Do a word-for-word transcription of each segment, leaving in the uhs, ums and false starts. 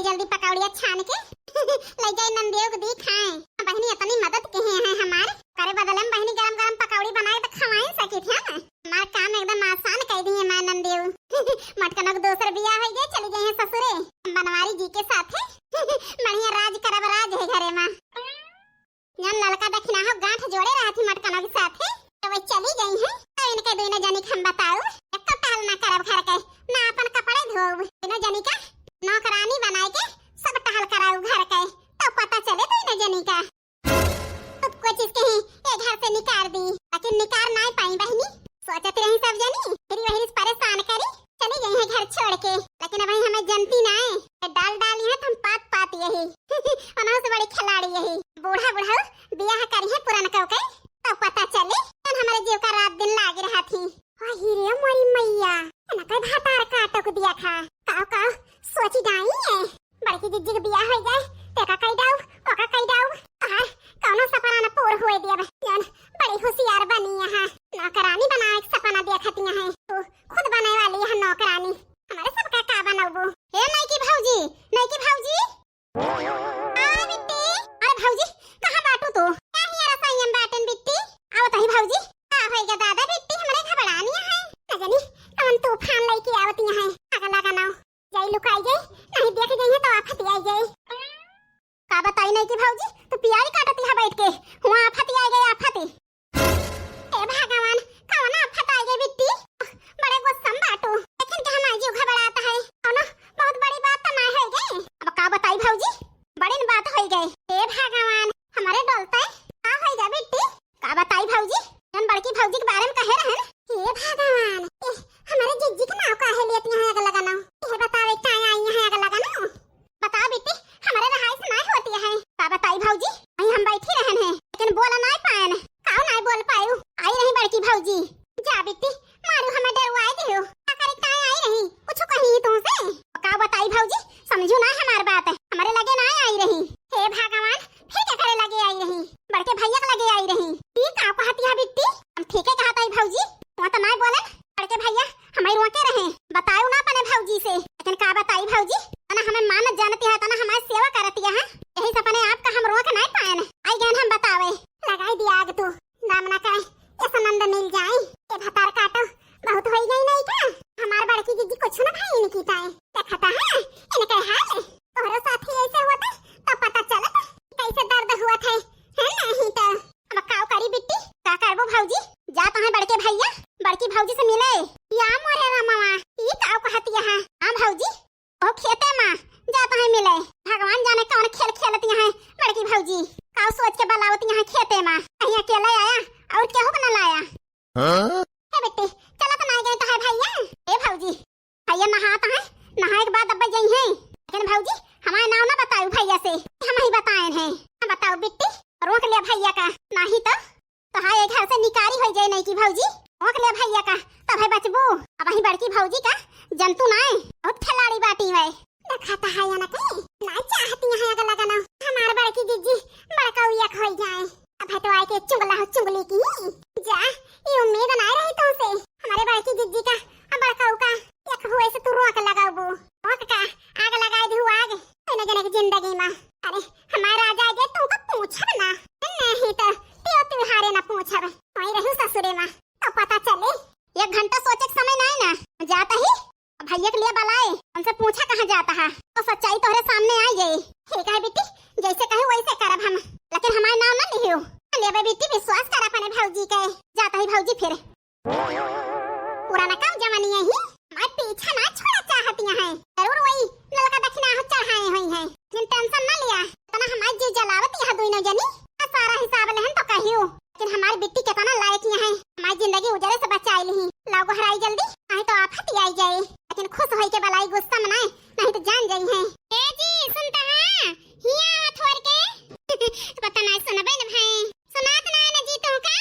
जल्दी पकौड़िया छान के लइ जाई नंदियो के दी खाए। बहिनी इतनी मदद किहे हैं हमार, करे बदले में बहिनी गरम गरम पकौड़ी बनाए त खवाए सकित है ना। हमार काम एकदम आसान कइ दिहे माँ नंदियो। मटकनो के दोसर बियाह होइ गए, चली गई है ससुरे बनवारी जी के साथे। बढ़िया राज करब राज है घरे माँ। जौन ललका दखिनहा गांठ जोड़े रहत ही मटकनो के साथे, त वही चली गई है। त इनके दुइनो जनी के हम बताऊ, एको टहल ना करब घर के, ना अपन कपड़े धोब। दुइनो जनी का नौकरानी बनाए के सब टहल कराऊ घर के, तब पता चले दुइनो जनी का। खुद को चीज के ही ये घर से निकार दी, लेकिन निकार नाय पाई बहिनी। सोचत रही सब जनी, फिर वही से परेशान करी, चली गई है घर छोड़ के। लेकिन अबहीं हमें जनती नाय, ये डाल डाली है त हम पात पात यही। उन्हों से बड़ी खिलाड़ी यही। बूढ़ा बुढ़ऊ बियाह करी है पुरनकौ के, तब पता चले, जौन हमारे जीव का रात दिन लागे रहत ही। अही रे मोरी मैया, इनके भतार काटो के दिया था। काव काव सोची जाई है। बड़की जिज्जी के बियाह होइ जाए, तेका कई दाऊ, ओका कई दाऊ। आहा, कौनो सपना न पूर हुए दिया बे। जौन बड़ी होशियार बनी यहाँ, नौकरानी बनाए के सपना देखत यहाँ। तू खुद बने वाली है नौकरानी, हमारे सबका का बनौबू? ए नईकी भौजी, नईकी भौजी। अरे बिट्टी, अरे भौजी, कहाँ बाटू तू? का हिया रसोईया में बाटन बिट्टी? आवत ही भौजी। का होइगा दादा बिट्टी, हमरे घबरानी है। न जानी कौन तूफान लइके आवत यहाँ। आग लगा ना, जाई लुकाई जाई, नहीं देख जाई है तो आफत आई जाई। का बताई नईकी भौजी, तू पियाज काटती है बैठ के, हुआ आफत आई गई आफत। ए भगवान, कौन आफत आई गई बिट्टी? बड़े गुस्सा में बाटू, लेकिन के हमार जीव घबरात है। कौनो बहुत बड़ी बात तो ना होइ गई। अब का बताई भौजी, बड़ी न बात होइ गई। ए भगवान, हमारे डोलते का होइगा बिट्टी? का बताई भौजी, जौन बड़की भौजी के बारे में कहे रहन। हे भगवान, ए, हमारे जिज्जी के नाव काहे लेत यहाँ आग लगाना? ये बतावे काहे आई यहाँ आग लगाना? बताओ बिट्टी, हमारे रहाई से नाय होती है। का बताई भौजी, वहीं हम बैठी रहन हैं, लेकिन बोल नाय पाएन। काव नाय बोल पायू? आई रही बड़की भौजी। जा बिट्टी, मारू हमें डरवाए दियो। का करे काहे आई रही? कुछ कही तुमसे? का बताई भौजी, समझू ना हमार बात, हमारे लगे नाय आई रही। हे भगवान, फिर के करे लगे आई रही? बड़के भैया के लगे आई रही। ई का कहत यहाँ बिट्टी? हम ठीके कहत आई भौजी, वहाँ तो नाय बोले। बड़के भैया हमारे रोके रहे, बतायू ना अपने भौजी से। लेकिन का बताई भौजी, तना हमें मानत जानती है, तना हमारी सेवा करती है। यही से अपने आप का हम रोक नाय पाएन। आई गए हम बतावे। लगाई दिया आग तू, दामना का ऐसा नंद मिल जाए। ये भतार काटो, बहुत होई गई नहीं का? हमार बड़की जिज्जी कुछ ना भाई इनकी ताए। देखता है इनके हाल, तोहरो साथी ऐसे होता तो पता चलत कैसे दर्द हुआ था, है नहीं तो। अब काव करी बिट्टी, का करबो भौजी? जा तो है बड़के भैया, बड़की भौजी से मिले। या मोरे रामवा, ई काव कहत यहाँ? हाँ भौजी, ओ खेते माँ, जा तो है मिले। भगवान जाने कौन खेल खेलत यहाँ बड़की भौजी, काव सोच के बलावत यहाँ खेते माँ। कहीं अकेले आया और केहू के न लाया। हाँ? ए बेटी, चलत नाय गए तो है भैया। ए भौजी, भैया नहात हैं, नहाए के बाद अब जाई हैं। लेकिन भौजी, हमारे नाव ना बताऊ भैया से, हम ही बताएन हैं। बताओ बिट्टी, रोक लिया भैया का, नहीं तो, तो हाँ, ये घर से निकारी हो जाए नहीं की भौजी। रोक लिया भैया का, तब है बचबू। अब वही बड़की भौजी का जंतु नाय, बहुत खिलाड़ी बाटी है। देखा तो है या ना के, ना चाहती है अगला गाना। हमार बड़की जिज्जी बड़का उयक हो जाए। अब है तो आए के चुगला हो चुगली की। जा, ये उम्मीद ना रही तुमसे। हमारे बड़की जिज्जी का, अब बड़का का एक हुए से तू रोक लगाबू। रोक का, आग लगाए दू आग। तूने जने की जिंदगी में। अरे, हमारे राजा जे तुमका पूछब ना। नहीं तो, त्यो तिहारे ना पूछब। वही रहू ससुरे में। तो पता चले। एक घंटा सोचे के समय नहीं ना। जाता ही भैया के लिए बलाए, उनसे पूछा कहाँ जाता है, तो सच्चाई तोहरे सामने आ जाए। ठीक है बेटी, जैसे कहे वैसे करब हम, लेकिन हमारे नाम ना लिहियो। लेबे बेटी, विश्वास कर अपने भौजी के। जाता ही भौजी फिर। पुराना काम जमानी है ही, हमारे पीछा ना छोड़ा चाहती हैं। जरूर वही ललका दक्षिणा हो चढ़ाए हुई हैं, लेकिन टेंशन ना लिया, इतना हमारे जी जलावत यहाँ दोनों जनी। सारा हिसाब लेहन तो कहियो। लेकिन हमारी बिट्टी केतना लायक यहाँ है, हमारी जिंदगी उजरे से बचाई ली। लाओ गोहराई जल्दी, नहीं तो आफत ही आई जाए। लेकिन खुश होई के बलाई, गुस्सा मनाए, नहीं तो जान जाई है। ए जी, सुनता है? हिया हाथ होर के। पता नहीं सुनबे न भाई, सुनात ना है ना जी तुमका।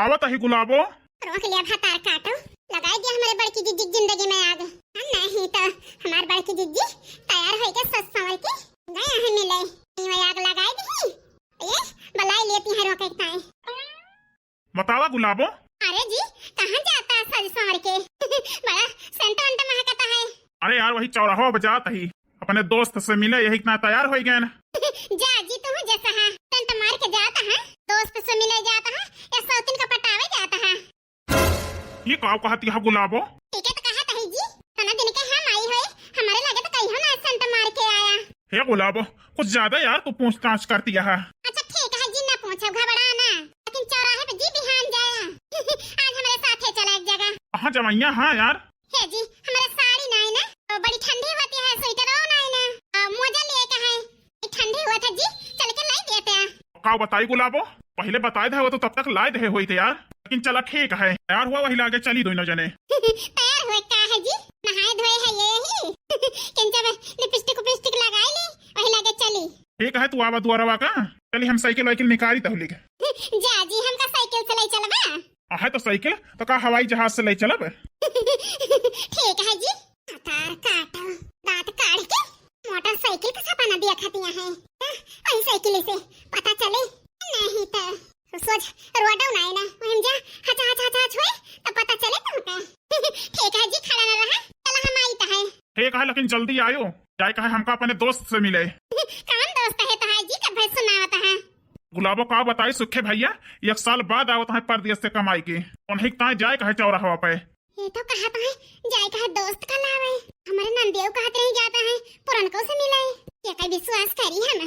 आवत ही गुलाबो। रोक लिया भतार काटो, लगाई दिया हमारे बड़की जिज्जी की जिंदगी में आग। हम नहीं तो हमार बड़की जिज्जी तैयार होई के सज संवर के गए हैं मिले, इहाँ आग लगाई दी। ये बलाई लेती है रोके ताई। बतावा गुलाबो। अरे जी, कहाँ जाता है सज संवर के? बड़ा सेंट वेंट महकता है। अरे यार, वही चौराहा पे जात ही, अपने दोस्त से मिले, यही इतना तैयार होइ गए ना। जा जी, तू जैसा है, सेंट मार के जाता है, दोस्त से मिले जाता है, या सौतिन का पटावे जाता है। ये का कहती है गुलाबो? ठीक है तो कहत है जी, तना दिन के हम आई होए, हमारे लगे तो कहियो ना सेंट मार के आया। हे गुलाबो, कुछ ज्यादा यार तू पूछताछ करती है। अच्छा ठीक है जी, ना पूछो, घबरा ना, लेकिन चौराहे पे जी बिहान जाया। आज हमारे साथे चला एक जगह। कहाँ जवैया? हाँ यार। हे जी, हमारे साड़ी नाई ना, तो बड़ी ठंडी होती है, स्वेटर नाई ना, आ, मोजा लिए का है, ये ठंडी हुआ था जी, चल के लाई देते हैं। का बताई गुलाबो, पहले बताए दे हो तो तब तक लाए दे होई थे यार। लेकिन चला ठीक है, तैयार हुआ वही लागे चली दोनों जने। तैयार हुए का है जी, नहाए धोए है ये ही। किंचा में लिपस्टिक उपिस्टिक लगाई ली, वही लागे चली। ठीक है, तू आवा दुआरवा का, चली हम साइकिल वाइकिल निकारी तहली के। जा जी, हमका साइकिल से ले चलबा। आहे तो साइकिल, तो का हवाई जहाज से ले चलब? ठीक है जी। तार काटो, दांत काढ़ के मोटरसाइकिल का सपना देखतिया है। हाँ, वही साइकिल से पता चले, नहीं तो सोच रोडो नाई ना, वहीं जा हचा हचा हचा हच होए, तो पता चले तुमका। ठीक है जी, खड़ा ना रहा, चला हम आई तो है। ठीक है, लेकिन जल्दी आयो, जाए का है हमका अपने दोस्त से मिले। कौन दोस्त है तो है जी, कब भाई सुनावत है? गुलाबो का बताई सुखे भैया, एक साल बाद आवत है परदेस से कमाई के, उन्हीं ताए जाए का है चौराहा पे। ये तो कहत है जाए का है दोस्त का लावे, हमारे नंदियो कहत रही जाता है पुरनको से मिले, ये का विश्वास करी हम।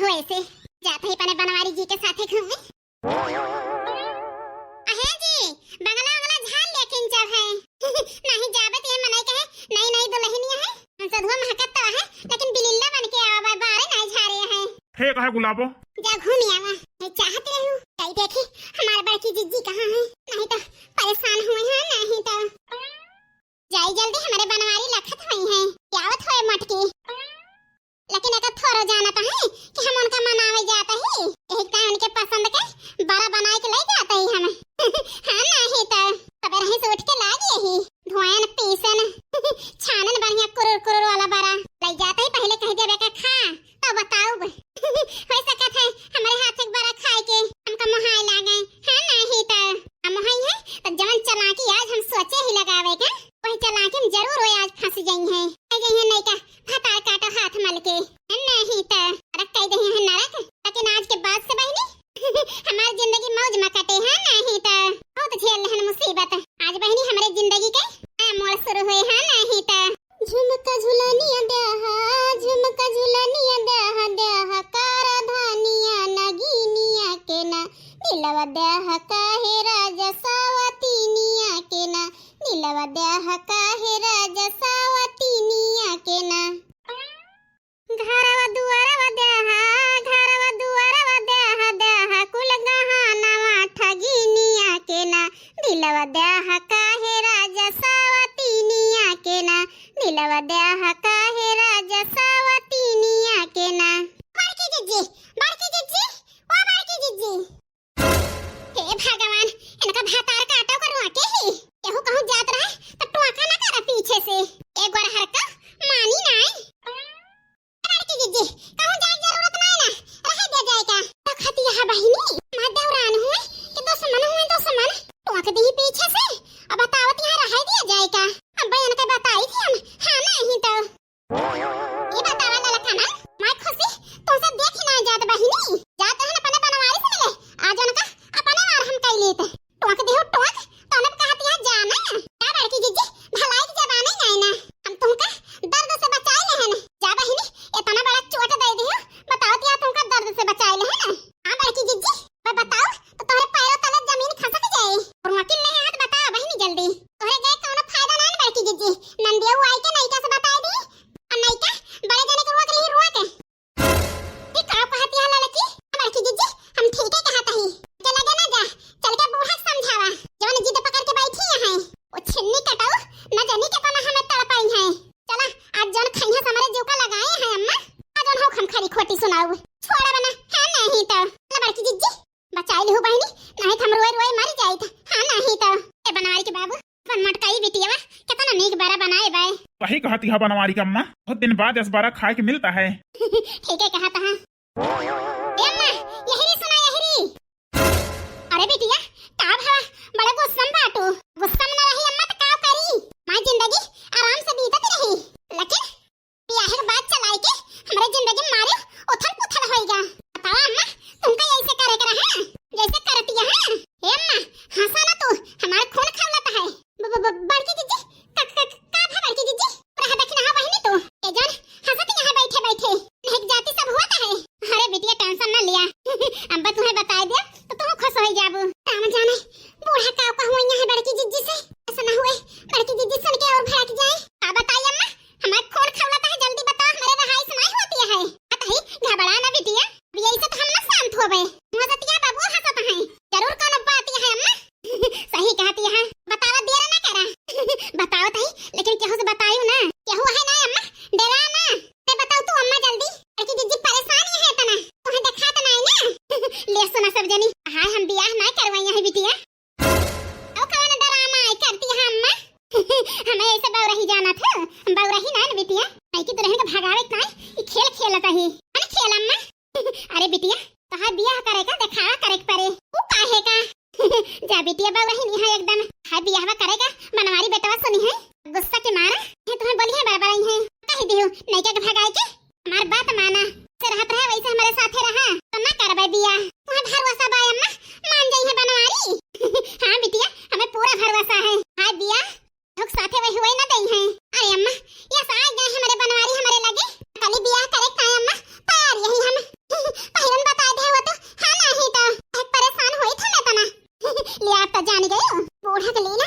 वैसे जाता है अपने बनवारी जी के साथे घूमे। अहे जी, बंगला उंगला झाड़ लेकिन जब है। नहीं जाबे तो ये मनई कहे, नई नई दुल्हनिया है, हमसे धुआं महकत तो है, लेकिन बिलिल्ला बन के आवा बा, बारे नहीं झारे है। हे कहे गुलाबो? जा घूम आवा, मैं चाहत रहूं, कई देखी हमार बड़की जिज्जी कहाँ है, नहीं तो परेशान हुए हैं, नहीं तो। जाई जल्दी, हमारे बनवारी लखत हुई हैं, आवत हुए मटकी। लेकिन एक थोरो जानत है कि हम उनका मनावे जात ही, यही ताई उनके पसंद के बरा बनाए के ले जात ही हम। हाँ, नहीं तो सबेरे ही से उठ के लाग यही धोएन, पीसन, छानन बढ़िया कुरुर कुरुर वाला बरा ले जात ही। पहले कह देबे का खा, तो बताउब। हो सकत है हमारे हाथ के बरा खाए के हमका मोहाए लागे। हाँ, नहीं तो हम मोहाई है तो जवन चालाकी आज हम सोचे ही लगावे के, वही चालाकी में जरूर वो आज फंस जाई है। आ जाई है नहीं का भतार काटो हाथ मल के। नहीं तो नरक कह दही है नरक, लेकिन आज के बाद से बहिनी हमार जिंदगी मौज में कटे है, नहीं तो बहुत झेल लेहन मुसीबत। आज बहिनी हमरे जिंदगी के नया मोड़ शुरू हुए है, नहीं तो। झुमका झुलनिया द्याहा, झुमका झुलनिया द्याहा, द्याहा कारधानिया नगीनिया के ना, दिलवा द्याहा काहे राजा सावतीनिया के ना, दिलवा द्याहा काहे राजा सावतीनिया के ना। घरवा दुआरवा द्याहा, घरवा दुआरवा द्याहा, द्याहा कुल गहनवा ठगिनिया के ना, दिलवा द्याहा काहे राजा सावतीनिया के ना, दिलवा द्याहा काहे राजा सावतीनिया के ना। बड़की जिज्जी, बड़की जिज्जी, ओ बड़की जिज्जी। हे भगवान, इनका भतार काटो का रोके ही। केहू कहूँ जात रहे तो टोका ना करा पीछे से। एक बार हर का मानी नाई। बड़की जिज्जी, कहूँ जाए जरूरत नाई ना, रहे दे जाए का। तो खतिया है बहिनी, माँ देवरान हुए कि दुश्मन हुए दुश्मन, टोक दी पीछे से। अब बतावत यहाँ रहे दिया जाए का। अब बहन के बताई थी हम, हाँ नहीं तो। ई बतावा ललका ना, माई खुशी, तोसे देखी ना जात बहिनी। जात रहन अपने बनवारी से मिले, आज उनका अपने वार हम कई लेत। टोक देहु टोक, तने कहत यहाँ जाना। का बड़की जिज्जी, भलाई की जबानी जाए ना। हम तुमका दर्द से बचाए लेहन। जा बहिनी, इतना बड़ा चोट दे दियो, बताओ तिया तुमका दर्द से बचाए लेहन। हाँ बड़की जिज्जी, मैं बताओ तो तोहरे पैरों तले जमीन खसक जाए। और वकील नहीं हाथ बताओ बहिनी जल्दी। तोहरे गए कौनो फायदा ना न बड़की जिज्जी। नंदिया आई के नैका से बताए दी। और नैका बड़े जने के रोक रही रोक। ठीक कहा कहती है ललकी। बड़की जिज्जी, हम ठीक है कहत ही। के लगे ना जा, चल के बूढ़ा के समझावा। जवन जिद पकड़ के बैठी है। ओ छिन्नी कटाऊ, न जानी के तना हमें तड़पाई है। चला, आज जौन खइहा हमरे जीव का लगाए हैं अम्मा, आज उन्हों हम खरी खोटी सुनाऊ। छोड़ा बना, है नहीं तो। ले बड़की जिज्जी, बचाई लिहू बहिनी, नहीं तो हम रोए रोए मर जाइत। हाँ नहीं तो। ए बनवारी के बाबू, अपन मोटकाई बिटिया केतना नीक बरा बनाए बाए। सही कहती है बनवारी का अम्मा, बहुत दिन बाद इस बरा खाए के मिलता है। ठीक है कहत है। ए अम्मा, यही रे सुना यही रे। अरे बिटिया, का भवा, बड़ा गुस्सा में बाटू। गुस्सा में ना रही अम्मा तो का करी? माई जिंदगी आराम से बीतत रही, लेकिन बियाह के बाद हंसत यहाँ बैठे बैठे। नहीं जाति सब हुआ है। अरे बिटिया, टेंशन ना लिया। अम्मा तुम्हें बताई दिया तो तुम खुश हो जाबू। राम जाने बूढ़ा का का हुआ यहाँ बड़की जिज्जी से। ऐसा ना हुए बड़की जिज्जी सुन के और भड़क जाए। का बताई अम्मा, हमारे खून खौलता है, जल्दी बताओ, हमारे रहाई सुनाई होती है। बताई, घबरा ना बिटिया, अब यही से तो हम ना शांत हो गए। हंसतिया बाबू हंसत हैं, जरूर कोनो बात है अम्मा। सही कहती है, बतावा देर ना करा। बताओ तही, लेकिन केहू से बतायू ना। केहू है ना अम्मा, डरा ना। ते बताओ तू अम्मा जल्दी, बड़की जिज्जी परेशान ही है तना, तुम्हें देखात ना है ना। ले सुना सब जनी, हाय हम बियाह ना करवाई है बिटिया। ओ कवन डरामा आई करती है अम्मा। हमें ऐसे बौरही जाना था, हम बौरही ना न बिटिया। नहीं कि दुल्हन के भगावे का ई खेल खेलत ही। अरे खेल अम्मा। अरे बिटिया, तोहार बियाह करे का देखावा करे के परे। ऊ काहे का? जा बिटिया, बौरही नहीं है एकदम। हाय बियाहवा करे का, बनवारी बेटवा सुनी है। गुस्सा के मारा, ये तुम्हें बोली है बड़बड़ाई है। कह दियो, नहीं क्या के भगाए के? हमार बात माना, से रहत रहे वैसे हमारे साथे रहा, तो ना करबे बियाह। तुम्हें भरोसा बा अम्मा, मान जाई है बनवारी। हाँ बिटिया, हमें पूरा भरोसा है। हाय बियाह, धोख साथे वही हुए ना दई है। अरे अम्मा, ये साय गए हमारे बनवारी हमारे लगे। कली बियाह करे का अम्मा, तैयार यही हम। पहिरन बता दे वो तो, हाँ नहीं तो। बहुत परेशान हुई था मैं तना। लिया तो जान गयो, बूढ़ा के लीला